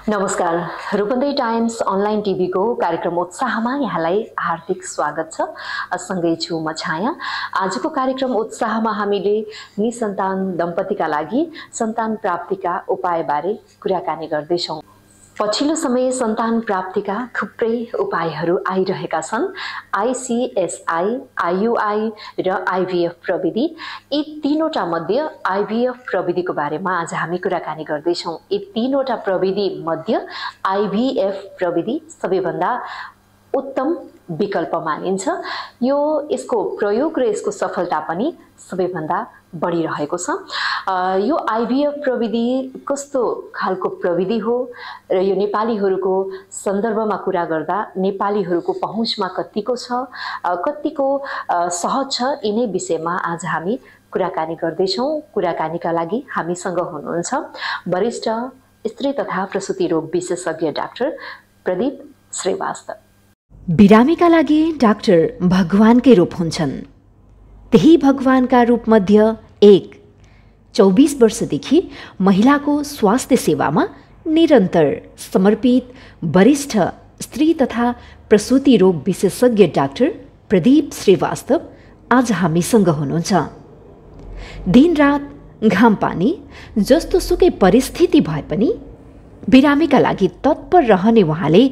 नमस्कार। Rupandehi times online टिभीको कार्यक्रम उत्साहमा यहाँलाई हार्दिक स्वागत छ। सँगै छु म छाया। आजको कार्यक्रम उत्साहमा हामीले निसन्तान दम्पतिका लागि सन्तान प्राप्तिका उपायबारे कुराकानी गर्दैछौँ। पछिल्लो समय सन्तान प्राप्तिका थुप्रै उपायहरू आइरहेका छन्। ICSI, IUI र IVF प्रविधि, यी तीनवटा मध्ये IVF प्रविधिको बारेमा आज हामी कुराकानी गर्दैछौँ। यी तीनवटा प्रविधि मध्ये IVF प्रविधि सबैभन्दा उत्तम विकल्प मानिन्छ। यसको प्रयोग र यसको सफलता पनि सबैभन्दा बढिरहेको छ। यो IVF प्रविधि कस्तो खालको प्रविधि हो र यो नेपालीहरूको सन्दर्भमा कुरा गर्दा नेपालीहरूको पहुँचमा कतिको छ, कतिको सहज छ, यिनै विषयमा आज हामी कुराकानी गर्दैछौँ। कुराकानीका लागि हामीसँग हुनुहुन्छ वरिष्ठ स्त्री तथा प्रसूति रोग विशेषज्ञ डाक्टर प्रदीप श्रीवास्तव। बिरामीका लागि डाक्टर भगवानकै रूप हुन्छन्। त्यही भगवानका रूप मध्ये एक 24 वर्षदेखि महिलाको स्वास्थ्य सेवामा निरन्तर समर्पित वरिष्ठ स्त्री तथा प्रसूति रोग विशेषज्ञ डाक्टर प्रदीप श्रीवास्तव आज हामीसँग हुनुहुन्छ। दिनरात घाम पानी जस्तो सुकै परिस्थिति भए पनि बिरामीका लागि तत्पर रहने उहाँले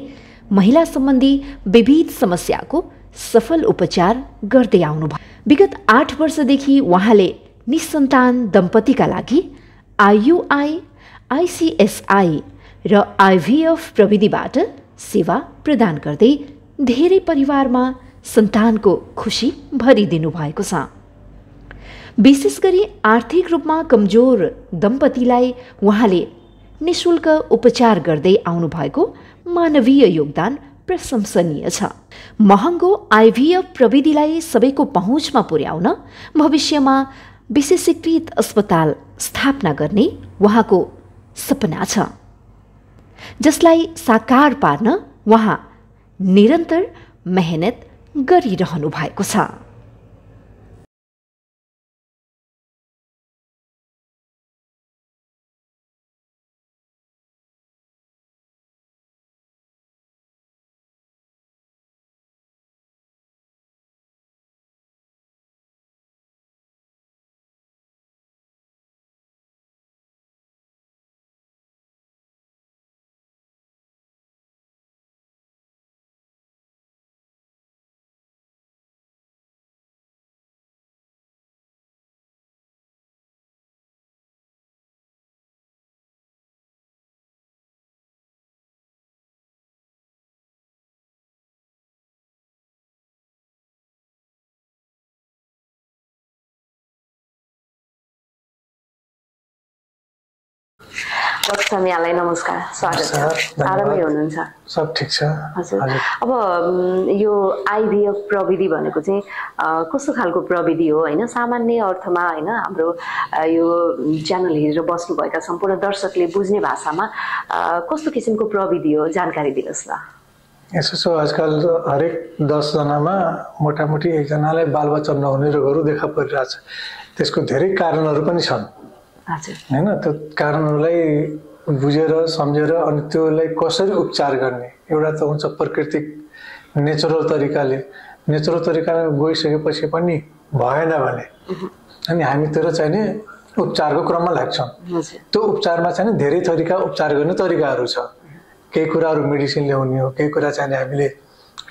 महिला सम्बन्धी विविध समस्याको सफल उपचार गर्दै आउनुभयो। विगत 8 वर्षदेखि उहाँले निसन्तान दम्पतिका लागि IUI, ICSI र IVF प्रविधिबाट सेवा प्रदान गर्दै धेरै परिवारमा सन्तानको खुसी भरिदिनु भएको छ। विशेष गरी आर्थिक रूपमा कमजोर दम्पतिलाई उहाँले निशुल्क उपचार गर्दै आउनुभएको मानवीय योगदान प्रशंसनीय छ। महँगो IVF प्रविधिलाई सबैको पहुँचमा पुर्याउन भविष्यमा विशेषीकृत अस्पताल स्थापना गर्ने उहाँको सपना छ, जसलाई साकार पार्न उहाँ निरन्तर मेहनत गरिरहनु भएको छ। डक्टर साहब, यहाँलाई नमस्कार, स्वागत छ। आरामै हुनुहुन्छ? सब ठिक छ। हजुर। अब यो IVF प्रविधि भनेको चाहिँ कस्तो खालको प्रविधि हो हैन? सामान्य अर्थमा हैन, हाम्रो यो च्यानल हेरेर बस्नुभएका सम्पूर्ण दर्शकले बुझ्ने भाषामा कस्तो किसिमको प्रविधि हो, जानकारी दिनुहोस् न। यसो आजकल हरेक 10 जनामा मोटामोटी एकजनालाई बालबच्चा नहुने रोगहरू देखा परिरहेछ। त्यसको धेरै कारणहरू पनि छन् हैन। त्यो कारणहरूलाई बुझेर सम्झेर अनि त्यसलाई कसरी उपचार गर्ने, एउटा त हुन्छ प्राकृतिक नेचुरल तरिकाले गइसकेपछि पनि भएन भने अनि हामीतिर चाहिँ नि उपचारको क्रममा लाग्छौँ। त्यो उपचारमा चाहिँ धेरै थरीका उपचार गर्ने तरिकाहरू छ। केही कुराहरू मेडिसिन ल्याउने हो, केही कुरा चाहिँ हामीले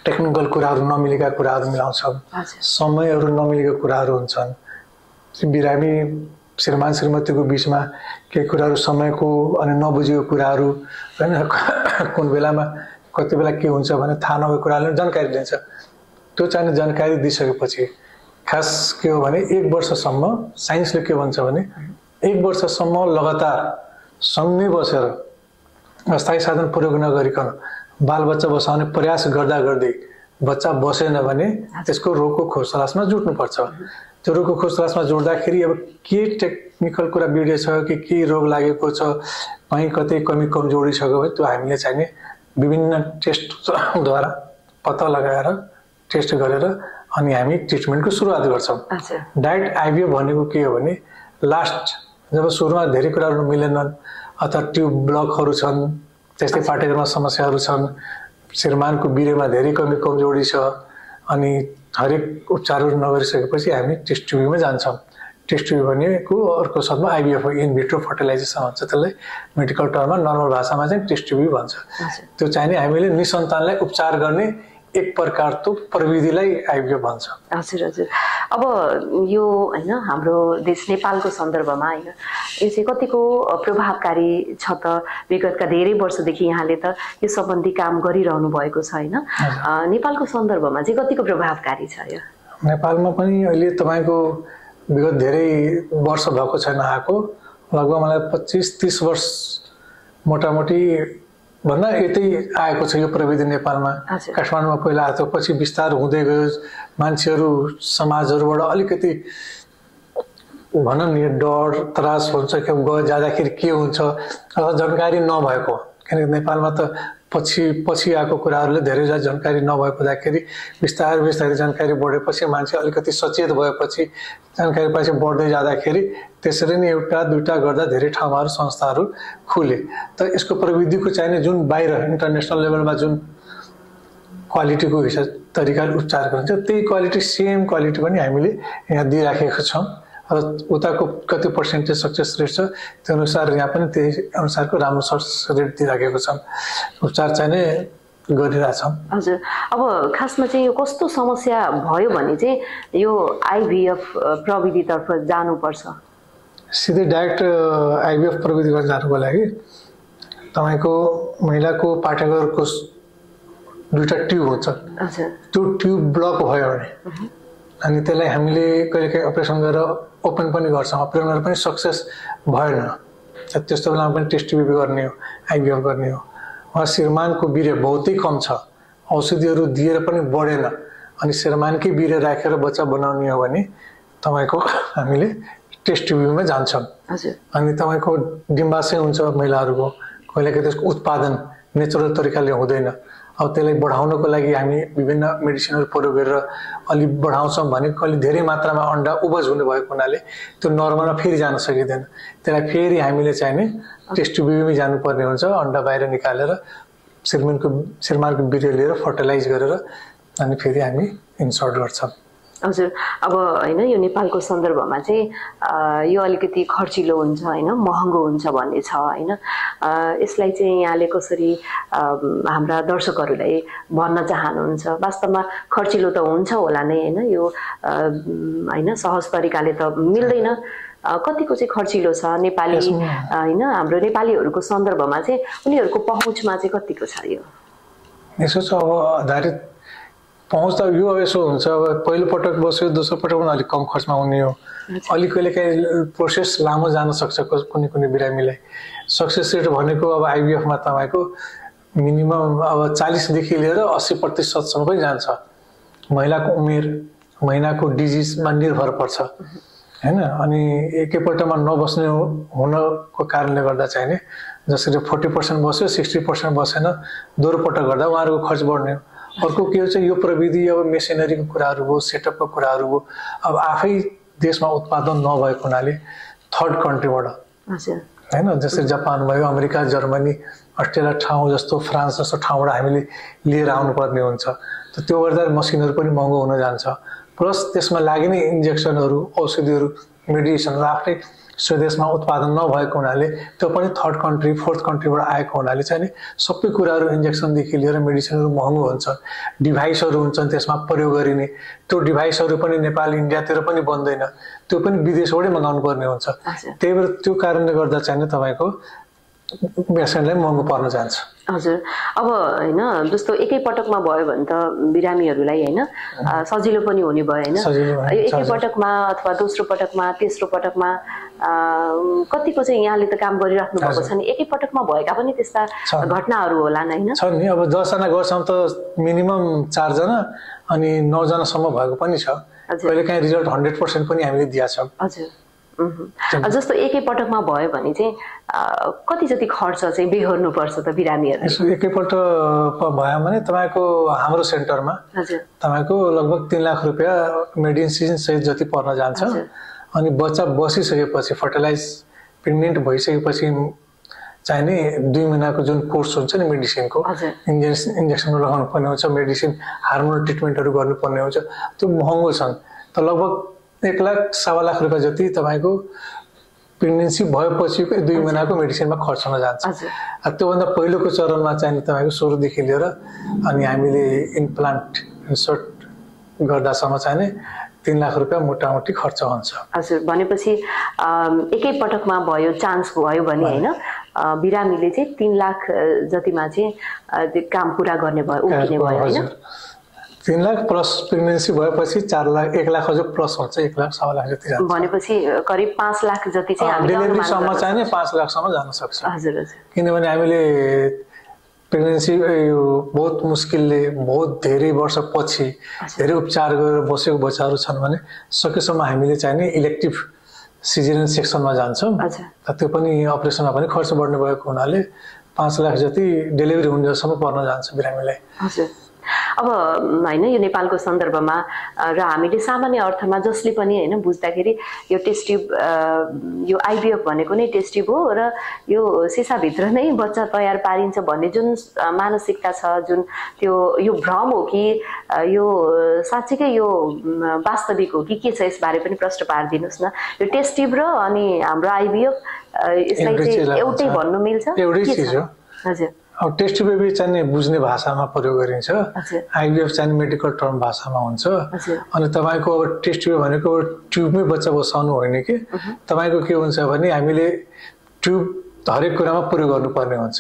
टेक्निकल कुराहरू नमिलेका कुराहरू मिलाउँछौँ, समयहरू नमिलेका कुराहरू हुन्छन्। बिरामी श्रीमान श्रीमतीको बिचमा केही कुराहरू समयको अनि नबुझेको कुराहरू हैन, कुन बेलामा कति बेला के हुन्छ भने थाहा नभएको कुराले जानकारी दिन्छ। त्यो चाहिँ जानकारी दिइसकेपछि खास के हो भने 1 वर्षसम्म साइन्सले के भन्छ भने 1 वर्षसम्म लगातार सँगै बसेर अस्थायी साधन प्रयोग नगरिकन बालबच्चा बसाउने प्रयास गर्दा गर्दै बच्चा बसेन भने त्यसको रोगको खोज तलासमा जुट्नुपर्छ। त्यो रोगको खोज तलासमा जोड्दाखेरि अब के टेक्निकल कुरा बिग्रेछ कि के रोग लागेको छ, कहीँ कतै कमी कमजोरी छ भने त्यो हामीले चाहिने विभिन्न टेस्टद्वारा पत्ता लगाएर टेस्ट गरेर अनि हामी ट्रिटमेन्टको सुरुवात गर्छौँ। डाइरेक्ट IVF भनेको के हो भने लास्ट जब सुरुमा धेरै कुराहरू मिलेनन् अथवा ट्युब ब्लकहरू छन् त्यस्तै पाठेघरमा समस्याहरू छन्, श्रीमानको बिरेमा धेरै कमजोरी छ, अनि हरेक उपचारहरू नगरिसकेपछि हामी टेस्ट ट्युबमा जान्छौँ। टेस्ट ट्युब भनेको अर्को शब्दमा आइभीएफ इन भिट्रो फर्टिलाइजेसन भन्छ, त्यसलाई मेडिकल टर्ममा नर्मल भाषामा चाहिँ टेस्ट ट्युब भन्छ। त्यो चाहिँ नि हामीले निसन्तानलाई उपचार गर्ने एक प्रकारको प्रविधिलाई आइभीएफ भन्छ। हजुर हजुर। अब यो होइन हाम्रो देश नेपालको सन्दर्भमा होइन यो चाहिँ कतिको प्रभावकारी छ त? विगतका धेरै वर्षदेखि यहाँले त यो सम्बन्धी काम गरिरहनु भएको छ होइन, नेपालको सन्दर्भमा चाहिँ कतिको प्रभावकारी छ यो? नेपालमा पनि अहिले तपाईँको विगत धेरै वर्ष भएको छैन आएको, लगभग मलाई 25-30 वर्ष मोटामोटी भन्दा यतै आएको छ यो प्रविधि नेपालमा। काठमाडौँमा पहिला आएको, पछि विस्तार हुँदै गयो, मान्छेहरू समाजहरूबाट अलिकति भनौँ नि डर त्रास हुन्छ कि जाँदाखेरि के हुन्छ अथवा जानकारी नभएको, किनकि नेपालमा त पछि आएको कुराहरूले धेरै जानकारी नभएको हुँदाखेरि बिस्तारै जानकारी बढेपछि मान्छे अलिकति सचेत भएपछि जानकारी पछि बढ्दै जाँदाखेरि त्यसरी नै एउटा दुईटा गर्दा धेरै ठाउँहरू संस्थाहरू खुले। तर यसको प्रविधिको चाहिने जुन बाहिर इन्टरनेसनल लेभलमा जुन क्वालिटीको हिसाब तरिकाले उपचार गरिन्छ त्यही क्वालिटी सेम क्वालिटी पनि हामीले यहाँ दिइराखेका छौँ र उताको कति पर्सेन्टेज सक्सेस रेट छ त्यो अनुसार यहाँ पनि त्यही अनुसारको राम्रो सक्सेस रेट दिइराखेको छौँ, उपचार चाहिँ नै गरिरहेछौँ। हजुर। अब खासमा चाहिँ यो कस्तो समस्या भयो भने चाहिँ यो आइभीएफ प्रविधितर्फ जानुपर्छ? सिधै डाइरेक्ट आइभीएफ प्रविधि गर्न जानुको लागि तपाईँको महिलाको पाठेघरको दुईटा ट्युब हुन्छ, त्यो ट्युब ब्लक भयो भने अनि त्यसलाई हामीले कहिलेकाहीँ अपरेसन गरेर ओपन पनि गर्छौँ, अपरेसन गरेर पनि सक्सेस भएन, त्यस्तो बेलामा पनि टेस्ट ट्युब गर्ने हो, आइभीएफ गर्ने हो। उहाँ श्रीमानको बिरे बहुतै कम छ, औषधिहरू दिएर पनि बढेन, अनि श्रीमानकै बिरे राखेर बच्चा बनाउने हो भने तपाईँको हामीले टेस्ट ट्युबमा जान्छौँ। अनि तपाईँको डिम्बाशय हुन्छ महिलाहरूको, कहिलेकाहीँ त्यसको उत्पादन नेचुरल तरिकाले हुँदैन, अब त्यसलाई बढाउनको लागि हामी विभिन्न मेडिसिनहरू प्रयोग गरेर अलिक बढाउँछौँ भने कहिले धेरै मात्रामा अन्डा उपज हुने भएको हुनाले त्यो नर्मलमा फेरि जान सकिँदैन, त्यसलाई फेरि हामीले चाहिने टेस्ट ट्युबमै जानुपर्ने हुन्छ, अन्डा बाहिर निकालेर श्रीमानको बिरे लिएर फर्टिलाइज गरेर अनि फेरि हामी इन्सर्ट गर्छौँ। हजुर। अब होइन यो नेपालको सन्दर्भमा चाहिँ यो अलिकति खर्चिलो हुन्छ होइन, महँगो हुन्छ भन्ने छ होइन, यसलाई चाहिँ यहाँले कसरी हाम्रा दर्शकहरूलाई भन्न चाहनुहुन्छ? वास्तवमा खर्चिलो त हुन्छ होला नै होइन, यो होइन सहज तरिकाले त मिल्दैन, कतिको चाहिँ खर्चिलो छ नेपाली होइन हाम्रो नेपालीहरूको सन्दर्भमा चाहिँ उनीहरूको पहुँचमा चाहिँ कतिको छ यो? यसो छ अब आधारित पहुँच त यो यसो हुन्छ, अब पहिलो पटक बस्यो दोस्रो पटक पनि अलिक कम खर्चमा हुने हो, अलिक कहिलेकाहीँ प्रोसेस लामो जान सक्छ कुनै बिरामीलाई। सक्सेस रेट भनेको अब आइभीएफमा तपाईँको मिनिमम अब 40देखि लिएर 80% पनि जान्छ, महिलाको उमेर महिनाको डिजिजमा निर्भर पर्छ होइन, अनि एकैपल्टमा नबस्ने हुनको कारणले गर्दा चाहिँ नि जसरी 40% बस्यो 60% बसेन, दोहोरो पटक गर्दा उहाँहरूको खर्च बढ्ने हो। अर्को के हो चाहिँ यो प्रविधि अब मेसिनरीको कुराहरू भयो, सेटअपको कुराहरू भयो, अब आफै देशमा उत्पादन नभएको हुनाले थर्ड कन्ट्रीबाट होइन, जस्तै जापान भयो, अमेरिका, जर्मनी, अस्ट्रेलिया ठाउँ जस्तो, फ्रान्स जस्तो ठाउँबाट हामीले लिएर आउनुपर्ने हुन्छ, त्यो गर्दा मसिनहरू पनि महँगो हुन जान्छ, प्लस त्यसमा लाग्ने इन्जेक्सनहरू औषधिहरू मेडिसिनहरू आफ्नै स्वदेशमा उत्पादन नभएको हुनाले त्यो पनि थर्ड कन्ट्री फोर्थ कन्ट्रीबाट आएको हुनाले चाहिँ नि सबै कुराहरू इन्जेक्सनदेखि लिएर मेडिसिनहरू महँगो हुन्छ, डिभाइसहरू हुन्छन् त्यसमा प्रयोग गरिने, त्यो डिभाइसहरू पनि नेपाल इन्डियातिर पनि बन्दैन, त्यो पनि विदेशबाटै मगाउनु पर्ने हुन्छ, त्यही भएर त्यो कारणले गर्दा चाहिँ नि तपाईँको पेसेन्टलाई महँगो पर्न जान्छ। हजुर। अब होइन जस्तो एकै पटकमा भयो भने त बिरामीहरूलाई होइन सजिलो पनि हुने भयो होइन, एकै पटकमा अथवा दोस्रो पटकमा तेस्रो पटकमा कतिको चाहिँ यहाँले त काम गरिराख्नु भएको छ नि, एकै पटकमा भएका पनि त्यस्ता घटनाहरू होला होइन? छ नि, अब 10 जना गर्छौँ त मिनिमम 4 जना अनि 9 जनासम्म भएको पनि छ, कहिलेकाहीँ रिजल्ट 100% पनि हामीले दिएका छौँ। हजुर। जस्तो एकै पटकमा भयो भने चाहिँ कति जति खर्च चाहिँ बेहोर्नु पर्छ त बिरामीहरू? एकैपल्ट भयो भने तपाईँको हाम्रो सेन्टरमा तपाईँको लगभग 3 लाख रुपियाँ मेडिसिन सहित जति पर्न जान्छ, अनि बच्चा बसिसकेपछि फर्टिलाइज प्रेग्नेन्ट भइसकेपछि चाहिने 2 महिनाको जुन कोर्स हुन्छ नि मेडिसिनको इन्जेक्सन लगाउनु पर्ने हुन्छ मेडिसिन हार्मोनल ट्रिटमेन्टहरू गर्नुपर्ने हुन्छ त्यो महँगो छन् त लगभग 1 लाख 1.25 लाख रुपियाँ जति तपाईको प्रेग्नेन्सी भएपछिको 2 महिनाको मेडिसिनमा खर्च हुन जान्छ त्योभन्दा पहिलोको चरणमा चाहिँ तपाईको सुरुदेखि लिएर अनि हामीले इम्प्लान्ट इन्सर्ट गर्दासम्म चाहिँ 3 लाख रुपियाँ मोटामोटी खर्च हुन्छ हजुर भनेपछि एकै पटकमा भयो चान्स भयो भने हैन बिरामीले चाहिँ 3 लाख जतिमा चाहिँ काम पूरा गर्ने भयो उठ्ने भयो हैन 3 लाख प्लस प्रेग्नेन्सी भएपछि 4 लाख 1 लाख अझ प्लस हुन्छ 1 लाख 1.5 लाख जति जान्छ भनेपछि करिब 5 लाख जति चाहिँ हामीले डेलिभरी सम्म चाहिँ 5 लाख सम्म जान सक्छ हजुर हजुर किनभने हामीले प्रेग्नेन्सी बहुत मुस्किलले बहुत धेरै वर्षपछि धेरै उपचार गरेर बसेको बच्चाहरू छन् भने सकेसम्म हामीले चाहिँ इलेक्टिभ सिजेरियन सेक्सनमा जान्छौँ त्यो पनि अपरेसनमा पनि खर्च बढ्ने भएको हुनाले 5 लाख जति डेलिभरी हुनेसम्म पर्न जान्छ बिरामीलाई हजुर अब हैन यो नेपालको सन्दर्भमा र हामीले सामान्य अर्थमा जसले पनि हैन बुझ्दाखेरि यो टेस्ट ट्युब यो आइभीएफ भनेको नै टेस्ट ट्युब हो र यो सिसाभित्र नै बच्चा तयार पारिन्छ भन्ने जुन मानसिकता छ जुन त्यो यो भ्रम हो कि यो साच्चै यो वास्तविक हो कि के छ यसबारे पनि प्रश्न पारिदिनुस् न यो टेस्ट ट्युब र अनि हाम्रो आइभीएफ यसलाई चाहिँ एउटै भन्नु मिल्छ एउटै चीज हो हजुर अब टेस्ट ट्युब चाहिँ बुझ्ने भाषामा प्रयोग गरिन्छ आइभीएफ चाहिँ मेडिकल टर्म भाषामा हुन्छ अनि तपाईको अब टेस्ट ट्युब भनेको ट्युबमै बच्चा बसाउनु होइन कि तपाईको के हुन्छ भने हामीले ट्युब हरेक कुरामा प्रयोग गर्नुपर्ने हुन्छ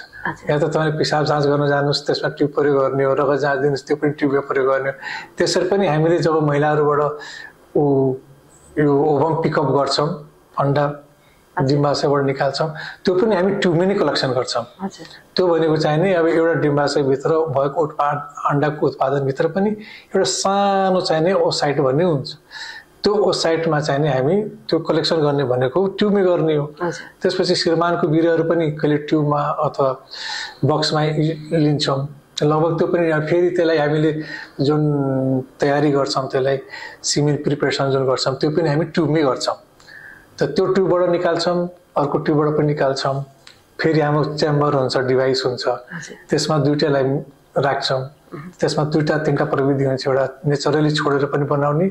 या त तपाईले पिसाब जाँच गर्न जानुस् त्यसमा ट्युब प्रयोग गर्ने हो रगत जाँच दिनुस् त्यो पनि ट्युबमै प्रयोग गर्ने हो त्यसरी पनि हामीले जब महिलाहरूबाट यो ओभम पिकअप गर्छौं अन्डा डिम्बाशयबाट निकाल्छौं त्यो पनि हामी ट्युबमै नै कलेक्सन गर्छौं त्यो भनेको चाहिँ नि अब एउटा डिम्बाशय भित्र भएको अन्डाको उत्पादन भित्र पनि एउटा सानो चाहिँ नि ओसाइट भन्ने हुन्छ त्यो ओसाइटमा चाहिँ नि हामी त्यो कलेक्सन गर्ने भनेको ट्युबमै गर्ने हो त्यसपछि श्रीमानको बिरुवाहरू पनि कहिले ट्युबमा अथवा बक्समा लिन्छौं लगभग त्यो पनि फेरि त्यसलाई हामीले जुन तयारी गर्छौं त्यसलाई सिमेन प्रिपरेसन जुन गर्छौं त्यो पनि हामी ट्युबमै गर्छौं त त्यो ट्युबबाट निकाल्छौं अर्को ट्युबबाट पनि निकाल्छौं फेरि हाम्रो च्याम्बर हुन्छ डिभाइस हुन्छ त्यसमा दुईटालाई राख्छौं त्यसमा 2-3टा प्रविधि हुन्छ एउटा नेचुरली छोडेर पनि बनाउने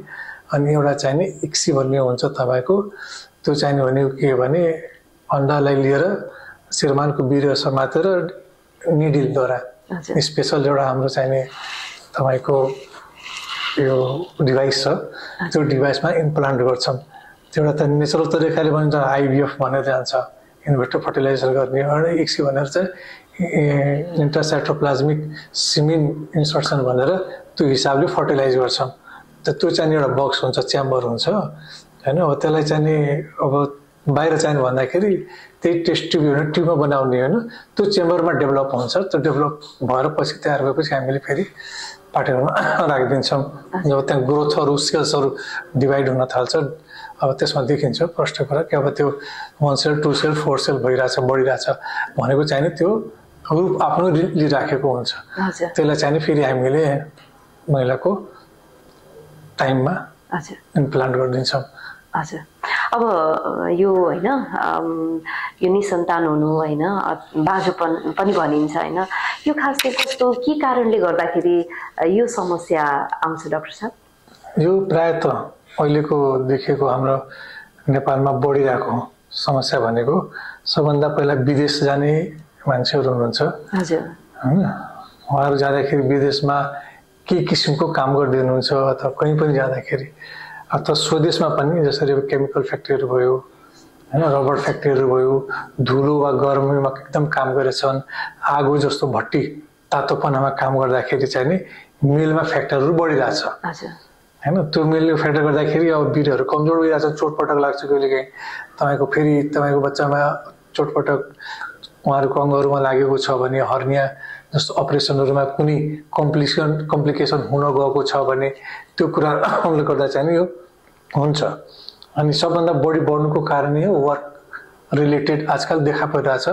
अनि एउटा चाहिँ नि इक्सी भन्ने हुन्छ तपाईको त्यो चाहिँ भनेको के भने अन्डालाई लिएर श्रीमानको बिरुवा समातेर निडलद्वारा स्पेशल एउटा हाम्रो चाहिँ नि तपाईको यो डिभाइस छ त्यो डिभाइसमा इम्प्लान्ट गर्छौं एउटा त नेचुरल तरिकाले भन्छ आइभीएफ भनेर जान्छ इन्भर्टर फर्टिलाइजर गर्ने अनि इक्सी भनेर चाहिँ इन्ट्रासाइटोप्लाज्मिक सिमेन इन्सर्सन भनेर त्यो हिसाबले फर्टिलाइज गर्छौं त त्यो चाहिँ एउटा बक्स हुन्छ च्याम्बर हुन्छ हैन हो त्यसलाई चाहिँ अब बाहिर चाहिँ भन्दाखेरि त्यही टेस्ट ट्युब युनिट ट्युबमा बनाउने हैन त्यो च्याम्बरमा डेभलप हुन्छ त्यो डेभलप भएर पछि तयार भएपछि हामीले फेरि पाटेरमा राखिदिन्छौं जब त्यहाँ ग्रोथहरु सेल्सहरु डिभाइड हुन थाल्छ अब त्यसमा देखिन्छ प्रष्ट कुरा के अब त्यो 1 सेल 2 सेल 4 सेल भइराछ बढिराछ भनेको चाहिँ नि त्यो रूप आफ्नो लिइराखेको हुन्छ त्यसलाई चाहिँ फेरि हामीले महिलाको टाइममा इम्प्लान्ट गरिदिन्छौं हजुर अब यो हैन यो निसन्तान हुनु हैन बाजुपन पनि भनिन्छ हैन यो खास चाहिँ कस्तो के कारणले गर्दाखेरि यो समस्या आउँछ डाक्टर साहब यो प्रायः त अहिलेको देखेको हाम्रो नेपालमा बढिरहेको समस्या भनेको सबभन्दा पहिला विदेश जाने मान्छेहरू हुनुहुन्छ हजुर हैन उहाँहरू जाँदाखेरि विदेशमा के किसिमको काम गर्दिनुहुन्छ अथवा कहीँ पनि जाँदाखेरि अथवा स्वदेशमा पनि जसरी केमिकल फ्याक्ट्रीहरू भयो हैन रबर फ्याक्ट्रीहरू भयो धुलो वा गर्मीमा एकदम काम गरेछन् आगो जस्तो भट्टी तातोपनामा काम गर्दाखेरि चाहिँ नि मिलमा फ्याक्टरहरू बढिरहेछ हजुर हैन त्यो मिलले फ्याक्टर गर्दाखेरि अब बिरुवाहरू कमजोर भइरहेछ चोटपटक लाग्छ कहिलेकाहीँ तपाईको फेरि तपाईको बच्चामा चोटपटक उहाँहरुको अङ्गहरुमा लागेको छ भने हर्निया जस्तो अपरेसनहरुमा कुनै कम्प्लिकेसन हुन गएको छ भने त्यो कुराले गर्दा चाहिँ यो हुन्छ अनि सबभन्दा बढी बढ्नुको कारण यो वर्क रिलेटेड आजकल देखा परिरहेछ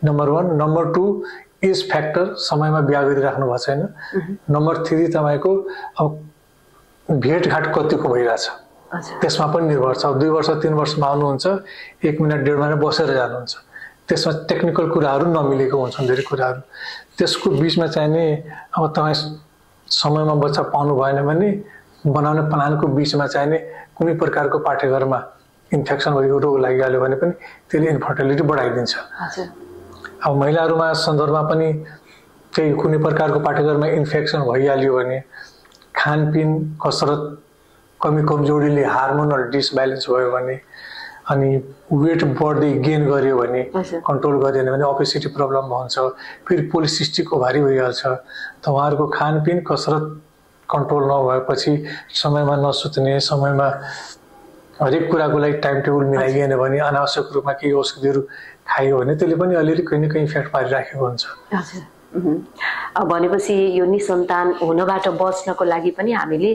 नम्बर 1 नम्बर 2 एज फ्याक्टर समयमा बिहा गरिराख्नु भएको छैन नम्बर 3 तपाईको अब भेटघाट कतिको भइराछ त्यसमा पनि निर्भर छ 2 वर्ष 3 वर्षमा आउनुहुन्छ 1 मिनेट 1.5 मिनेट बसेर जानुहुन्छ त्यसमा टेक्निकल कुराहरू नमिलेको हुन्छन् धेरै कुराहरू। त्यसको बिचमा चाहिँ नि अब तपाईँ समयमा बच्चा पाउनु भएन भने बनाउने प्लानको बिचमा चाहिँ नि कुनै प्रकारको पाठ्यक्रममा इन्फेक्सन भएको रोग लागिहाल्यो भने पनि त्यसले इन्फर्टिलिटी बढाइदिन्छ। अब महिलाहरूमा सन्दर्भमा पनि केही कुनै प्रकारको पाठ्यक्रममा इन्फेक्सन भइहाल्यो भने, खानपिन कसरत कमी कमजोरीले हार्मोनल डिसब्यालेन्स भयो भने, अनि वेट बढ्दै गेन गर्यो भने, कन्ट्रोल गरेन भने ओबेसिटी प्रब्लम हुन्छ, फेरि पोलिसिस्टिक ओभारी भइहाल्छ। त उहाँहरूको खानपिन कसरत कन्ट्रोल नभएपछि समयमा नसुत्ने, समयमा हरेक कुराको लागि टाइम टेबल मिलाइएन भने, अनावश्यक रूपमा केही औषधिहरू खायो भने त्यसले पनि अलिअलि कहीँ न कहीँ इफेक्ट पारिराखेको हुन्छ। भनेपछि यो निसन्तान हुनबाट बच्नको लागि पनि हामीले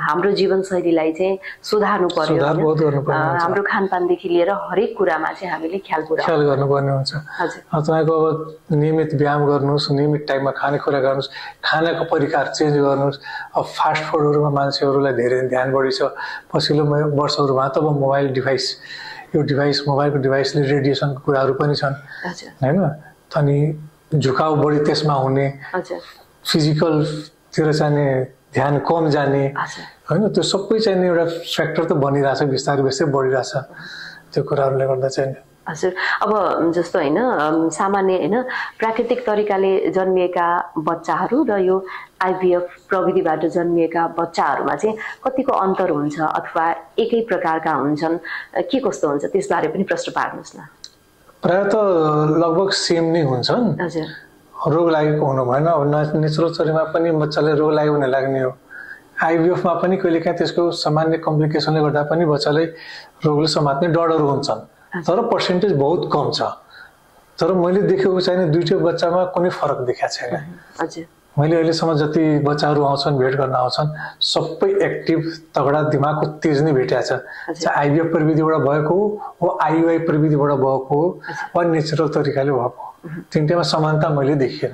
हाम्रो जीवनशैलीलाई चाहिँ सुधार्नु पर्यो, हाम्रो खानपानदेखि लिएर हरेक कुरामा चाहिँ हामीले ख्याल गर्नुपर्ने हुन्छ। तपाईँको अब नियमित व्यायाम गर्नुहोस्, नियमित टाइममा खानेकुरा गर्नुहोस्, खानाको परिकार चेन्ज गर्नुहोस्। अब फास्ट फुडहरूमा मान्छेहरूलाई धेरै ध्यान बढी छ पछिल्लो वर्षहरूमा। त अब मोबाइलको डिभाइसले रेडिएसनको कुराहरू पनि छन् होइन। अनि झुकाउ बढी त्यसमा हुने, फिजिकलतिर चाहिँ ध्यान कम जाने होइन, त्यो सबै चाहिँ एउटा फ्याक्टर त बनिरहेछ, बिस्तारै बिस्तारै बढिरहेछ त्यो कुराहरूले गर्दा चाहिँ। हजुर, अब जस्तो होइन सामान्य होइन प्राकृतिक तरिकाले जन्मिएका बच्चाहरू र यो आइभीएफ प्रविधिबाट जन्मिएका बच्चाहरूमा चाहिँ कतिको अन्तर हुन्छ अथवा एकै प्रकारका हुन्छन्, के कस्तो हुन्छ त्यसबारे पनि प्रश्न पार्नुहोस् न। प्रायः त लगभग सेम नै हुन्छन्। रोग लागेको हुनु भएन। अब नेचुरल शरीरमा पनि बच्चाले रोग लाग्यो भने लाग्ने हो। आइभीएफमा पनि कहिलेकाहीँ त्यसको सामान्य कम्प्लिकेसनले गर्दा पनि बच्चालाई रोगले समात्ने डरहरू हुन्छन्, तर पर्सेन्टेज बहुत कम छ। तर मैले देखेको चाहिँ दुईटै बच्चामा कुनै फरक देखाएको छैन। मैले अहिलेसम्म जति बच्चाहरू आउँछन्, भेट गर्न आउँछन्, सबै एक्टिभ तगडा दिमागको तेज नै भेटेको छ। चाहे आइभीएफ प्रविधिबाट भएको हो, आइयुआई प्रविधिबाट भएको हो, वा नेचुरल तरिकाले भएको हो, तिनटैमा समानता मैले देखिएन।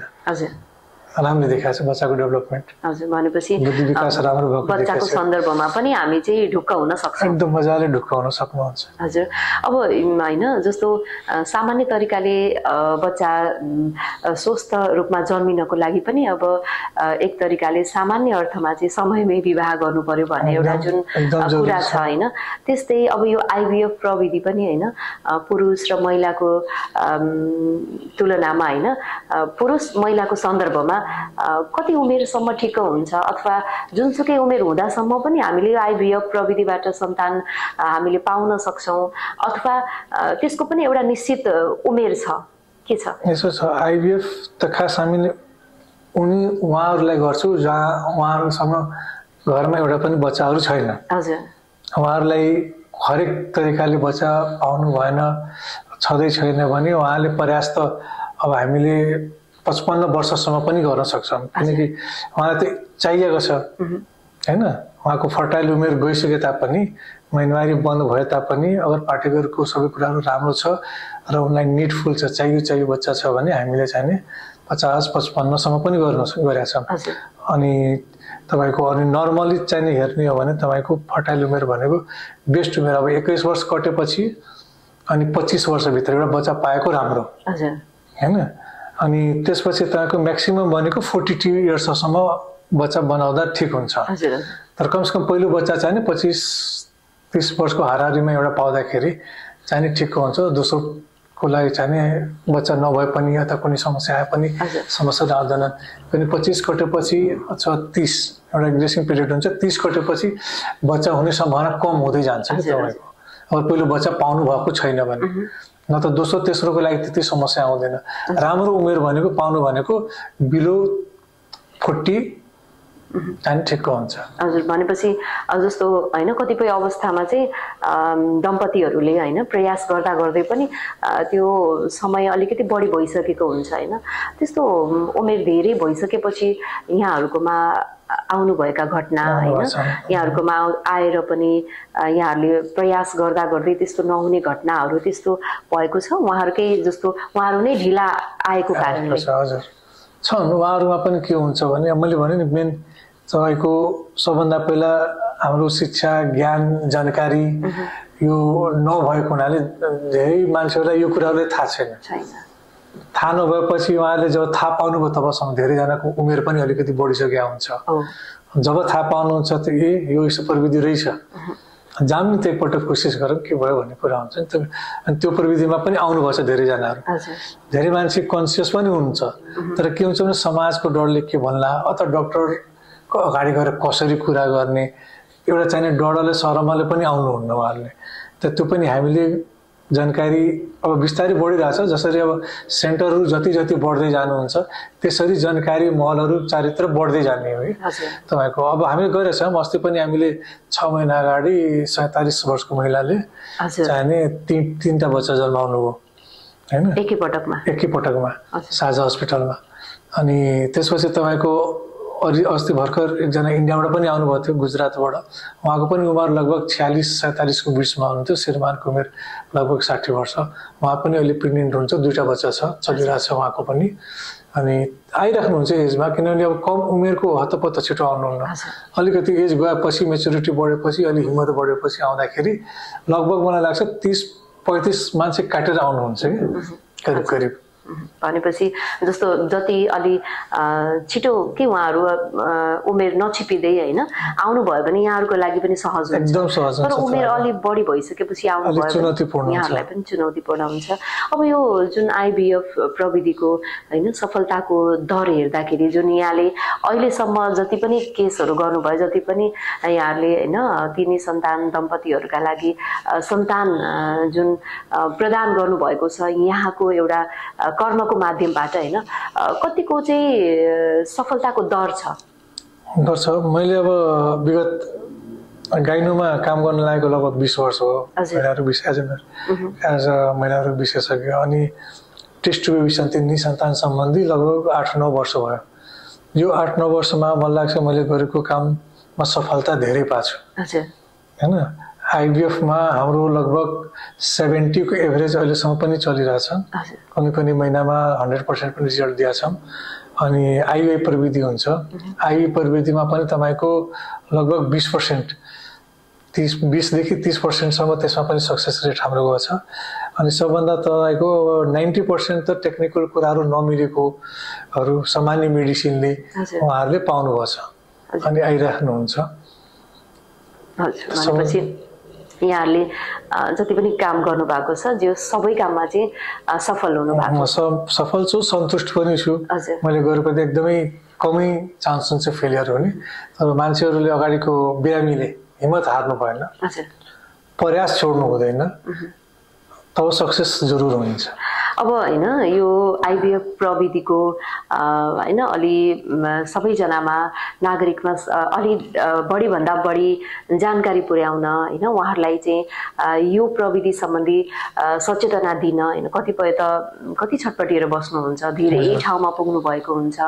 राम्ररी देखाएको छ बच्चाको डेभलपमेन्ट। हजुर, भनेपछि बुद्धि विकास राम्रो भएको बच्चाको सन्दर्भमा पनि हामी चाहिँ ढुक्क हुन सक्छौँ। एकदम मजाले ढुक्क हुन सक्नुहुन्छ। हजुर, अब होइन जस्तो सामान्य तरिकाले बच्चा स्वस्थ रूपमा जन्मिनको लागि पनि अब एक तरिकाले सामान्य अर्थमा चाहिँ समयमै विवाह गर्नु पर्यो भन्ने एउटा जुन कुरा छ होइन, त्यस्तै अब यो आइभीएफ प्रविधि पनि होइन पुरुष र महिलाको तुलनामा होइन पुरुष महिलाको सन्दर्भमा कति उमेरसम्म ठिक हुन्छ अथवा जुनसुकै उमेर हुँदासम्म पनि हामीले आइभीएफ प्रविधिबाट सन्तान हामीले पाउन सक्छौँ अथवा त्यसको पनि एउटा निश्चित उमेर छ, के छ? यसो छ, आइभीएफ त खास हामीले उहाँहरूलाई गर्छु जहाँ उहाँहरूसँग घरमा एउटा पनि बच्चाहरू छैन। हजुर, उहाँहरूलाई हरेक तरिकाले बच्चा पाउनु भएन, छँदै छैन भने उहाँले प्रयास त अब हामीले 55 वर्षसम्म पनि गर्न सक्छौँ, किनकि उहाँलाई त चाहिएको छ होइन। उहाँको फर्टाइल उमेर गइसके तापनि, महिनावारी बन्द भए तापनि अगर पाठ्यक्रमको सबै कुराहरू राम्रो छ र उनलाई निडफुल छ, चाहियो बच्चा छ भने हामीले चाहिँ नि 50-55सम्म पनि गरेका छौँ। अनि तपाईँको अनि नर्मली चाहिँ हेर्ने हो भने तपाईँको फर्टाइल उमेर भनेको बेस्ट उमेर अब 21 वर्ष कटेपछि अनि 25 वर्षभित्र एउटा बच्चा पाएको राम्रो होइन। अनि त्यसपछि तपाईँको म्याक्सिमम भनेको 42 इयर्ससम्म बच्चा बनाउँदा ठिक हुन्छ। तर कमसेकम पहिलो बच्चा चाहिँ नि 25-30 वर्षको हाराहारीमा एउटा पाउँदाखेरि चाहिँ नि ठिक हुन्छ। दोस्रोको लागि चाहिँ नि बच्चा नभए पनि अथवा कुनै समस्या आए पनि समस्या आउँदैनन्। पनि 25 कटेपछि अथवा 30 एउटा ग्रेसिङ पिरियड हुन्छ, 30 कटेपछि बच्चा हुने सम्भावना कम हुँदै जान्छ कि तपाईँको। अब पहिलो बच्चा पाउनु भएको छैन भने न त दोस्रो तेस्रोको लागि त्यति समस्या आउँदैन। राम्रो उमेर भनेको पाउनु भनेको बिलो 40 ठिक हुन्छ। हजुर, भनेपछि जस्तो होइन कतिपय अवस्थामा चाहिँ दम्पतिहरूले होइन प्रयास गर्दा गर्दै पनि त्यो समय अलिकति बढी भइसकेको हुन्छ होइन। त्यस्तो उमेर धेरै भइसकेपछि यहाँहरूकोमा आउनुभएका घटना होइन, यहाँहरूकोमा आएर पनि यहाँहरूले प्रयास गर्दा गर्दै त्यस्तो नहुने घटनाहरू त्यस्तो भएको छ उहाँहरूकै जस्तो उहाँहरू नै ढिला आएको कारणले? हजुर छन्, उहाँहरूमा पनि के हुन्छ भने मैले भने नि मेन तपाईँको सबभन्दा पहिला हाम्रो शिक्षा ज्ञान जानकारी यो नभएको हुनाले धेरै मान्छेहरूलाई यो कुराले थाहा छैन। थाहा नभएपछि उहाँले जब थाहा पाउनुभयो तबसम्म धेरैजनाको उमेर पनि अलिकति बढिसकेको हुन्छ। जब थाहा पाउनुहुन्छ त यो यस्तो प्रविधि रहेछ, जाम नि त्यही पटक कोसिस गरौँ के भयो भन्ने कुरा हुन्छ नि त। अनि त्यो प्रविधिमा पनि आउनुभएको छ धेरैजनाहरू। धेरै मान्छे कन्सियस पनि हुनुहुन्छ, तर के हुन्छ भने समाजको डरले के भन्ला अथवा डक्टरको अगाडि गएर कसरी कुरा गर्ने एउटा चाहिने डरले शरमले पनि आउनुहुन्न उहाँहरूले। त त्यो पनि हामीले जानकारी अब बिस्तारै बढिरहेछ। जसरी अब सेन्टरहरू जति जति बढ्दै जानुहुन्छ त्यसरी जानकारी महलहरू चारैतिर बढ्दै जाने हो है तपाईँको। अब हामी गरेछौँ, अस्ति पनि हामीले 6 महिना अगाडि 47 वर्षको महिलाले चाहिने 3टा बच्चा जन्माउनु भयो होइन, एकैपटकमा साझा हस्पिटलमा। अनि त्यसपछि तपाईँको अस्ति भर्खर एकजना इन्डियाबाट पनि आउनुभएको थियो, गुजरातबाट। उहाँको पनि उमेर लगभग 46-47 को बिचमा हुनुहुन्थ्यो, श्रीमानको उमेर लगभग 60 वर्ष। उहाँ पनि अहिले प्रेग्नेन्ट हुन्छ, 2टा बच्चा छ, चलिरहेछ उहाँको पनि। अनि आइराख्नुहुन्छ एजमा, किनभने अब कम उमेरको हतपत छिटो आउनुहुन्न। अलिकति एज गएपछि मेच्युरिटी बढेपछि अलिक हिम्मत बढेपछि आउँदाखेरि लगभग मलाई लाग्छ 30-35 मान्छे काटेर आउनुहुन्छ कि करिब करिब। भनेपछि जस्तो जति अलि छिटो के उहाँहरू उमेर नछिपिँदै होइन आउनुभयो भने यहाँहरूको लागि पनि सहज हुन्छ। एकदम सहज हुन्छ। तर उमेर अलि बढी भइसकेपछि आउनुभयो भने यहाँहरूलाई पनि चुनौतीपूर्ण हुन्छ। अब यो जुन आइभीएफ प्रविधिको होइन सफलताको दर हेर्दाखेरि जुन यहाँले अहिलेसम्म जति पनि केसहरू गर्नुभयो, जति पनि यहाँहरूले होइन तिनै सन्तान दम्पतिहरूका लागि सन्तान जुन प्रदान गर्नुभएको छ यहाँको एउटा कर्मको माध्यमबाट होइन, कतिको चाहिँ सफलताको दर छ? मैले अब विगत गाइनुमा काम गर्न लागेको लगभग 20 वर्ष हो। महिलाहरू महिलाहरू विशेषज्ञ अनि टेस्ट ट्युब निसन्तान सम्बन्धी लगभग 8-9 वर्ष भयो। यो 8-9 वर्षमा मलाई लाग्छ मैले गरेको काममा सफलता धेरै पाएको छु होइन। आइभीएफमा हाम्रो लगभग 70 को एभरेज अहिलेसम्म पनि चलिरहेछ। कुनै महिनामा 100% पनि रिजल्ट दिएका छौँ। अनि आइयुआई प्रविधि हुन्छ, आइयुआई प्रविधिमा पनि तपाईँको लगभग 20% 20देखि 30% त्यसमा पनि सक्सेस रेट हाम्रो गएको छ। अनि सबभन्दा तपाईँको 90% त टेक्निकल कुराहरू नमिलेकोहरू सामान्य मेडिसिनले उहाँहरूले पाउनुभएको छ अनि आइराख्नुहुन्छ। भनेपछि यहाँहरूले जति पनि काम गर्नु भएको छ जो सबै काममा चाहिँ सफल हुनु भएको छ? सफल छु, सन्तुष्ट पनि छु। मैले गरेको एकदमै कमै चान्स हुन्छ फेलियर हुने। तर मान्छेहरूले अगाडिको बिरामीले हिम्मत हार्नु भएन, प्रयास छोड्नु हुँदैन, तब सक्सेस जरुर हुन्छ। अब होइन यो आइभीएफ प्रविधिको होइन अलि सबैजनामा नागरिकमा अलि बढीभन्दा बढी जानकारी पुर्याउन होइन उहाँहरूलाई चाहिँ यो प्रविधि सम्बन्धी सचेतना दिन होइन कतिपय त कति छटपटिएर बस्नुहुन्छ, धेरै ठाउँमा पुग्नु भएको हुन्छ,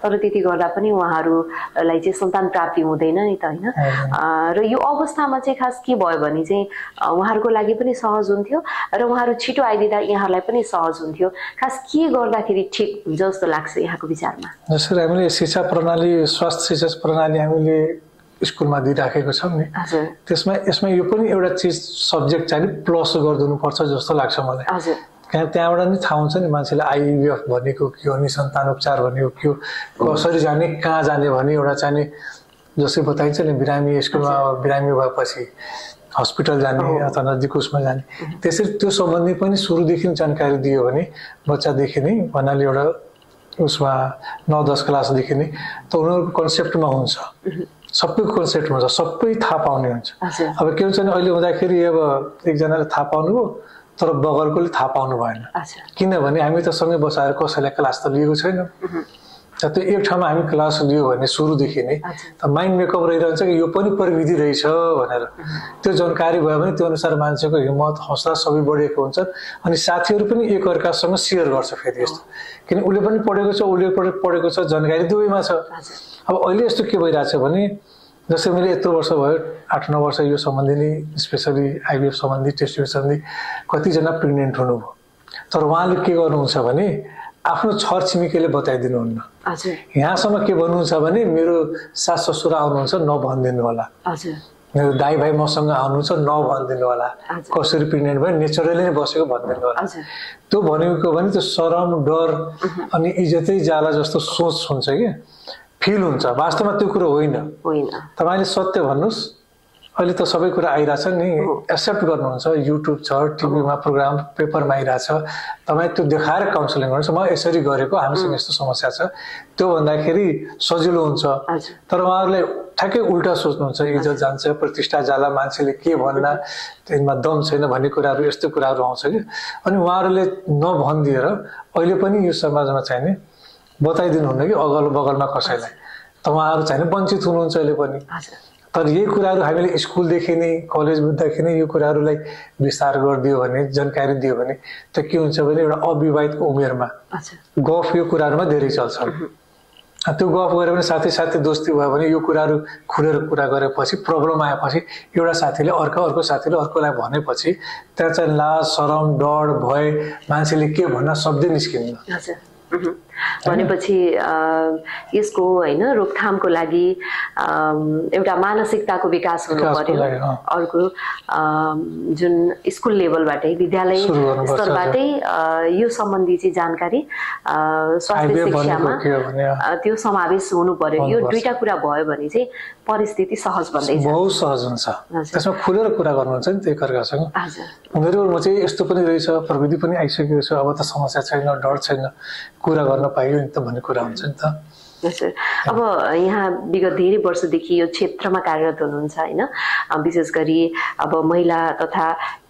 तर त्यति गर्दा पनि उहाँहरूलाई चाहिँ सन्तान प्राप्ति हुँदैन नि त होइन। र यो अवस्थामा चाहिँ खास के भयो भने चाहिँ उहाँहरूको लागि पनि सहज हुन्थ्यो र उहाँहरू छिटो आइदिँदा यहाँहरूलाई पनि सहज हुन्थ्यो। खास के गर्दाखेरि ठिक हुन्छ जस्तो लाग्छ यहाँको विचारमा? जसरी हामीले शिक्षा प्रणाली, स्वास्थ्य शिक्षा प्रणाली हामीले स्कुलमा दिइराखेको छौँ नि, यसमा यो पनि एउटा चिज सब्जेक्ट चाहिँ प्लस गरिदिनुपर्छ जस्तो लाग्छ मलाई। त्यहाँबाट नि थाहा हुन्छ नि मान्छेले आइभीएफ भनेको के हो, निसन्तान उपचार भनेको के हो, कसरी जाने, कहाँ जाने भन्ने एउटा चाहिने जसरी बताइन्छ नि, बिरामी स्कुलमा बिरामी भएपछि हस्पिटल जाने अथवा नजिक उसमा जाने, त्यसरी त्यो सम्बन्धी पनि सुरुदेखि जानकारी दियो भने बच्चादेखि नै भन्नाले एउटा उसमा 9-10 क्लासदेखि नै त उनीहरूको कन्सेप्टमा हुन्छ, सबैको कन्सेप्टमा हुन्छ, सबै थाहा पाउने हुन्छ। अब के हुन्छ भने अहिले हुँदाखेरि अब एकजनाले थाहा पाउनुभयो तर बगलकोले थाहा पाउनु भएन, किनभने हामी त सँगै बसाएर कसैलाई क्लास त लिएको छैनौँ। त्यो एक ठाउँमा हामी क्लास लियो भने सुरुदेखि नै त माइन्ड मेकअप रहिरहन्छ कि यो पनि प्रविधि रहेछ भनेर। त्यो जानकारी भयो भने त्यो अनुसार मान्छेको हिम्मत हौसला सबै बढेको हुन्छ अनि साथीहरू पनि एकअर्कासँग सेयर गर्छ फेरि यस्तो, किन उसले पनि पढेको छ उसले पढेको छ, जानकारी दुवैमा छ। अब अहिले यस्तो के भइरहेछ भने जस्तै मैले यत्रो वर्ष भयो 8-9 वर्ष यो सम्बन्धी नै स्पेसली आइभीएफ सम्बन्धी टेस्ट सम्बन्धी कतिजना प्रेग्नेन्ट हुनुभयो, तर उहाँले के गर्नुहुन्छ भने आफ्नो छर छिमेकीले बताइदिनुहुन्न। यहाँसम्म के भन्नुहुन्छ भने मेरो सास ससुरा आउनुहुन्छ नभनिदिनु होला, मेरो दाइ भाइ मसँग आउनुहुन्छ नभनिदिनु होला, कसरी प्रेग्नेन्ट भयो नेचुरली नै बसेको भनिदिनु होला। त्यो भनेको भने त्यो शरम डर अनि इज्जतै जाला जस्तो सोच हुन्छ कि फिल हुन्छ। वास्तवमा त्यो कुरो होइन। तपाईँले सत्य भन्नुहोस्। अहिले त सबै कुरा आइरहेछ नि, एक्सेप्ट गर्नुहुन्छ। युट्युब छ, टिभीमा प्रोग्राम, पेपरमा आइरहेछ। तपाईँ त्यो देखाएर काउन्सिलिङ गर्नुहोस्, म यसरी गरेको, हामीसँग यस्तो समस्या छ, त्यो भन्दाखेरि सजिलो हुन्छ। तर उहाँहरूले ठ्याक्कै उल्टा सोच्नुहुन्छ, इज्जत जान्छ, प्रतिष्ठा जाला, मान्छेले के भन्ला, त्यसमा दम छैन भन्ने कुराहरू, यस्तो कुराहरू आउँछ कि। अनि उहाँहरूले नभनिदिएर अहिले पनि यो समाजमा चाहिने बताइदिनुहुन्न कि अगल बगलमा कसैलाई, त उहाँहरू चाहिने वञ्चित हुनुहुन्छ अहिले पनि। तर यही कुराहरू हामीले स्कुलदेखि नै कलेज बुझ्दाखेरि नै यो कुराहरूलाई विस्तार गरिदियो भने, जानकारी दियो भने त के हुन्छ भने एउटा अविवाहितको उमेरमा गफ यो कुराहरूमा धेरै चल्छ। त्यो गफ गऱ्यो भने साथै साथै दोस्ती भयो भने यो कुराहरू खुलेर कुरा गरेपछि प्रब्लम आएपछि एउटा साथीले अर्को साथीले अर्कोलाई भनेपछि त्यहाँ चाहिँ लाज शरम डर भय मान्छेले के भन्न शब्दै निस्किन्न। भनेपछि यसको होइन रोकथामको लागि एउटा मानसिकताको विकास हुनु पर्यो। अर्को जुन स्कुल लेभलबाटै विद्यालय स्तरबाटै यो सम्बन्धी चाहिँ जानकारी स्वास्थ्य शिक्षामा त्यो समावेश हुनु पर्यो। यो दुईटा कुरा भयो भने चाहिँ परिस्थिति सहज बन्दैछ, बहुत सहज हुन्छ। त्यसमा खुलेर कुरा गर्नुहुन्छ नि एकअर्कासँग। उनीहरूमा चाहिँ यस्तो पनि रहेछ, प्रविधि पनि आइसकेको छ, अब त समस्या छैन, डर छैन, कुरा गर्न पाइयो नि त भन्ने कुरा हुन्छ नि त। अब यहाँ विगत धेरै वर्षदेखि यो क्षेत्रमा कार्यरत हुनुहुन्छ होइन, विशेष गरी अब महिला तथा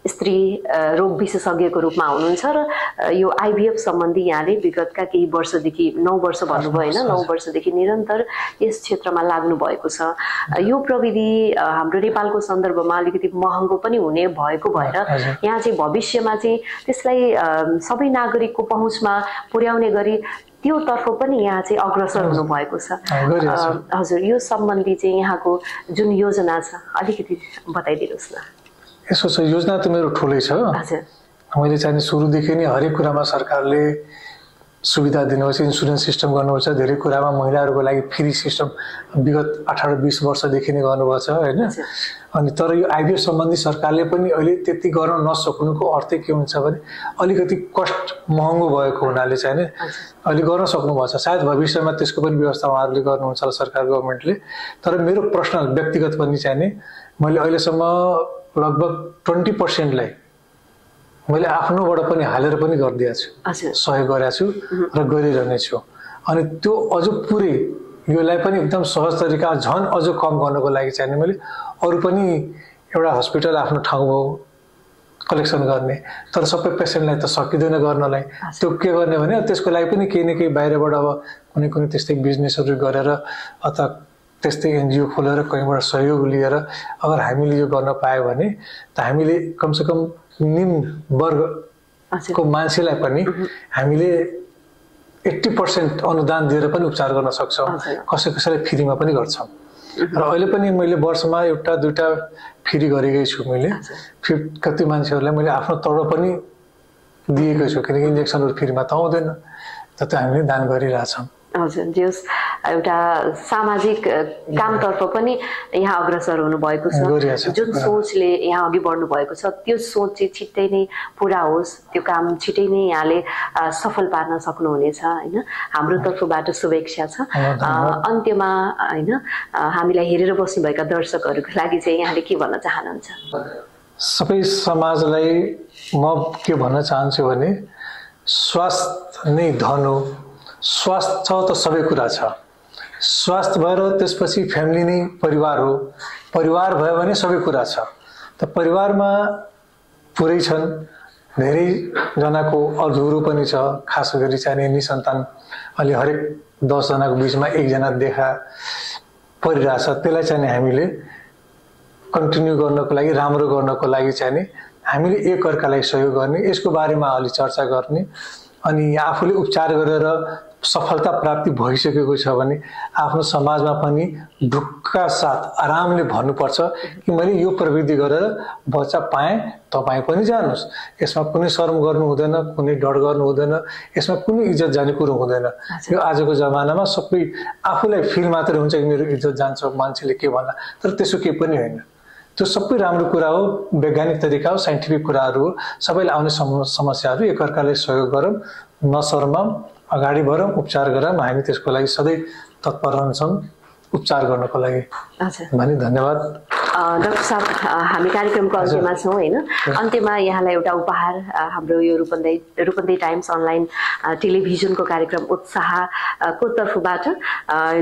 स्त्री रोग विशेषज्ञको रूपमा हुनुहुन्छ र यो आइभीएफ सम्बन्धी यहाँले विगतका केही वर्षदेखि 9 वर्ष भन्नुभयो होइन, 9 वर्षदेखि निरन्तर यस क्षेत्रमा लाग्नु भएको छ। यो प्रविधि हाम्रो नेपालको सन्दर्भमा अलिकति महँगो पनि हुने भएको भएर यहाँ चाहिँ भविष्यमा चाहिँ त्यसलाई सबै नागरिकको पहुँचमा पुर्याउने गरी त्योतर्फ पनि यहाँ चाहिँ अग्रसर हुनु भएको छ। हजुर, यो सम्बन्धी चाहिँ यहाँको जुन योजना छ अलिकति बताइदिनुहोस् न। यसो छ, योजना त मेरो ठुलै छ। मैले चाहिँ सुरुदेखि नै हरेक कुरामा सरकारले सुविधा दिनुपर्छ, इन्सुरेन्स सिस्टम गर्नुपर्छ, धेरै कुरामा महिलाहरूको लागि फ्री सिस्टम विगत 18-20 वर्षदेखि नै गर्नुभएको छ होइन। अनि तर यो आइभीएफ सम्बन्धी सरकारले पनि अहिले त्यति गर्न नसक्नुको अर्थ के हुन्छ भने अलिकति कस्ट महँगो भएको हुनाले चाहिँ अहिले गर्न सक्नुभएको छ। सायद भविष्यमा त्यसको पनि व्यवस्था उहाँहरूले गर्नुहुन्छ होला सरकार गभर्मेन्टले। तर मेरो पर्सनल व्यक्तिगत पनि चाहिँ मैले अहिलेसम्म लगभग 20%लाई मैले आफ्नोबाट पनि हालेर पनि गरिदिएको छु, सहयोग गरेको छु र गरिरहने छु। अनि त्यो अझ पुरै योलाई पनि एकदम सहज तरिका झन् अझ कम गर्नको लागि चाहिँ मैले अरू पनि एउटा हस्पिटल आफ्नो ठाउँमा कलेक्सन गर्ने, तर सबै पेसेन्टलाई त सकिँदैन गर्नलाई। त्यो के गर्ने भने त्यसको लागि पनि केही न केही बाहिरबाट अब कुनै कुनै त्यस्तै बिजनेसहरू गरेर अथवा त्यस्तै एनजिओ खोलेर कहीँबाट सहयोग लिएर अगर हामीले यो गर्न पायो भने त हामीले कमसेकम निम्न वर्गको मान्छेलाई पनि हामीले 80% अनुदान दिएर पनि उपचार गर्न सक्छौँ, कसैलाई फ्रीमा पनि गर्छौँ। र अहिले पनि मैले वर्षमा एउटा दुईटा फ्री गरेकै छु। मैले कति मान्छेहरूलाई मैले आफ्नो तर्फ पनि दिएको छु, किनकि इन्जेक्सनहरू फ्रीमा त आउँदैन, त त्यो हामीले दान गरिरहेछौँ। हजुर, जस एउटा सामाजिक कामतर्फ पनि यहाँ अग्रसर हुनुभएको छ। जुन सोचले यहाँ अघि बढ्नु भएको छ त्यो सोच चाहिँ छिट्टै नै पुरा होस्, त्यो काम छिट्टै नै यहाँले सफल पार्न सक्नुहुनेछ होइन। हाम्रो तर्फबाट शुभेच्छा छ। अन्त्यमा होइन हामीलाई हेरेर बस्नुभएका दर्शकहरूको लागि चाहिँ यहाँले के भन्न चाहनुहुन्छ? सबै समाजलाई म के भन्न चाहन्छु भने स्वास्थ्य नै धन हो। स्वास्थ्य छ त सबै कुरा छ। स्वास्थ्य भएर त्यसपछि फ्यामिली नै परिवार हो। परिवार भयो भने सबै कुरा छ। त परिवारमा पुरै छन्, धेरैजनाको अधुरो पनि छ। खास गरी चाहिँ निसन्तान अलि हरेक 10 जनाको बिचमा 1 जना देखा परिरहेछ। त्यसलाई चाहिँ हामीले कन्टिन्यू गर्नको लागि, राम्रो गर्नको लागि चाहिँ हामीले एकअर्कालाई सहयोग गर्ने, यसको बारेमा अलि चर्चा गर्ने। अनि आफूले उपचार गरेर सफलता प्राप्ति भइसकेको छ भने आफ्नो समाजमा पनि ढुक्का साथ आरामले भन्नुपर्छ कि मैले यो प्रविधि गरेर बच्चा पाएँ, तपाईँ पनि जानुहोस्। यसमा कुनै शर्म गर्नु हुँदैन, कुनै डर गर्नु हुँदैन, यसमा कुनै इज्जत जाने कुरो हुँदैन। यो आजको जमानामा सबै आफूलाई फिल मात्रै हुन्छ कि मेरो इज्जत जान्छ, मान्छेले के भन्ला, तर त्यसो केही पनि होइन। त्यो सबै राम्रो कुरा हो, वैज्ञानिक तरिका हो, साइन्टिफिक कुराहरू हो। सबैले आउने समस्याहरू एकअर्काले सहयोग गरौँ, नशर्माऊ, अगाडि बढौँ, उपचार गरौँ। हामी त्यसको लागि सधैँ तत्पर रहन्छौँ उपचार गर्नको लागि। भनी धन्यवाद। डाक्टर साहब, हामी कार्यक्रमको अन्त्यमा छौँ होइन। अन्त्यमा यहाँलाई एउटा उपहार, हाम्रो यो रूपन्देही टाइम्स अनलाइन टेलिभिजनको कार्यक्रम उत्साहको तर्फबाट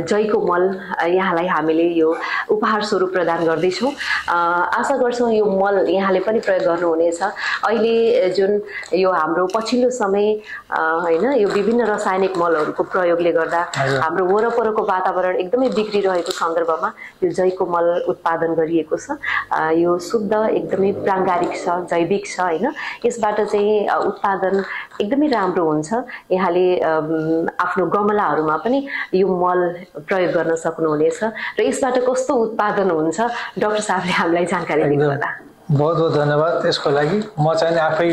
जयको मल यहाँलाई हामीले यो उपहार स्वरूप प्रदान गर्दैछौँ। आशा गर्छौँ यो मल यहाँले पनि प्रयोग गर्नुहुनेछ। अहिले जुन यो हाम्रो पछिल्लो समय होइन, यो विभिन्न रासायनिक मलहरूको प्रयोगले गर्दा हाम्रो वरपरको वातावरण एकदमै बिग्रिरहेको सन्दर्भमा यो जयको मल उत्पादन गरिएको छ। यो शुद्ध, एकदमै प्राङ्गारिक छ, जैविक छ होइन। यसबाट चाहिँ उत्पादन एकदमै राम्रो हुन्छ। यहाँले आफ्नो गमलाहरूमा पनि यो मल प्रयोग गर्न सक्नुहुनेछ र यसबाट कस्तो उत्पादन हुन्छ डाक्टर साहबले हामीलाई जानकारी दिनुभयो। बहुत बहुत धन्यवाद यसको लागि। म चाहिँ आफै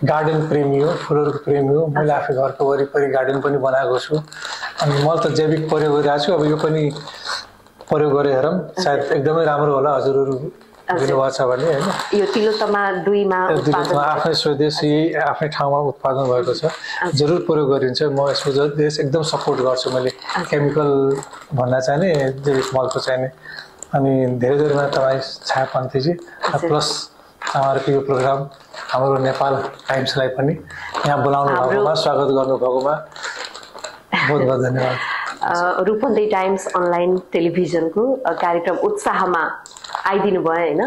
गार्डन प्रेमी हो, फुलहरूको प्रेमी हो। मैले आफै घरको वरिपरि गार्डन पनि बनाएको छु अनि मल त जैविक प्रयोग गरिरहेको छु। अब यो पनि प्रयोग गरे हेरौँ, सायद एकदमै राम्रो होला। हजुरहरू दिनुभएको छ भने होइन। यो तिलोत्तमा 2मा आफ्नै स्वदेशी आफ्नै ठाउँमा उत्पादन भएको छ, जरुर प्रयोग गरिन्छ। म यसको एकदम सपोर्ट गर्छु। मैले केमिकल भन्न चाहने जैविक मलको चाहिने। अनि धेरै धेरैमा तपाईँ छायापन्थीजी प्लस उहाँहरूको यो प्रोग्राम हाम्रो नेपाल टाइम्सलाई पनि यहाँ बोलाउनु भएकोमा, स्वागत गर्नुभएकोमा बहुत बहुत धन्यवाद। रूपन्देही टाइम्स अनलाइन टेलिभिजनको कार्यक्रम उत्साहमा आइदिनु भयो होइन।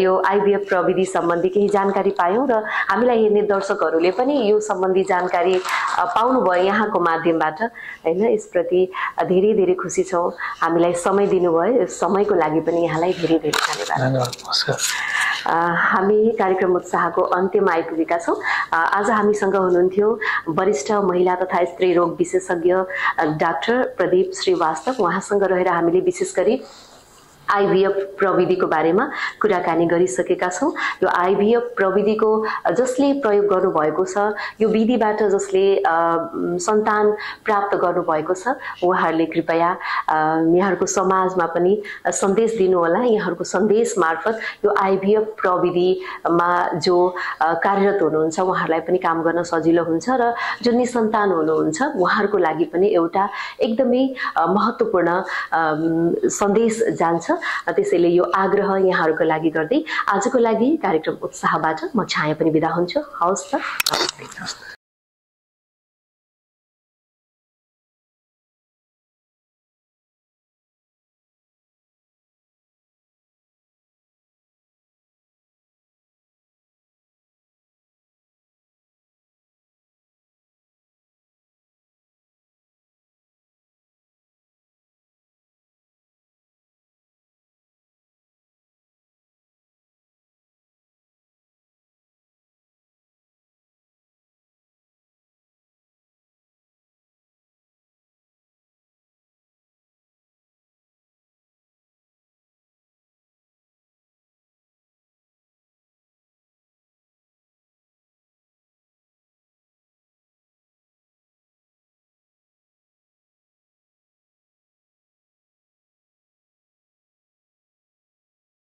यो आइभीएफ प्रविधि सम्बन्धी केही जानकारी पायौँ र हामीलाई हेर्ने दर्शकहरूले पनि यो सम्बन्धी जानकारी पाउनुभयो यहाँको माध्यमबाट होइन। यसप्रति धेरै धेरै खुसी छौँ। हामीलाई समय दिनुभयो, समयको लागि पनि यहाँलाई धेरै धेरै धन्यवाद। हामी कार्यक्रम उत्साहको अन्त्यमा आइपुगेका छौँ। आज हामीसँग हुनुहुन्थ्यो वरिष्ठ महिला तथा स्त्री रोग विशेषज्ञ डाक्टर प्रदीप श्रीवास्तव। उहाँसँग रहेर हामीले विशेष गरी आइभीएफ प्रविधिको बारेमा कुराकानी गरिसकेका छौँ। यो आइभीएफ प्रविधिको जसले प्रयोग गर्नुभएको छ, यो विधिबाट जसले सन्तान प्राप्त गर्नुभएको छ, उहाँहरूले कृपया यहाँहरूको समाजमा पनि सन्देश दिनुहोला। यहाँहरूको सन्देश मार्फत यो आइभीएफ प्रविधिमा जो कार्यरत हुनुहुन्छ उहाँहरूलाई पनि काम गर्न सजिलो हुन्छ र जो निसन्तान हुनुहुन्छ उहाँहरूको लागि पनि एउटा एकदमै महत्त्वपूर्ण सन्देश जान्छ। त्यसैले यो आग्रह यहाँहरूको लागि गर्दै आजको लागि कार्यक्रम उत्साहबाट म छाया पनि बिदा हुन्छु। हवस् त, नमस्ते।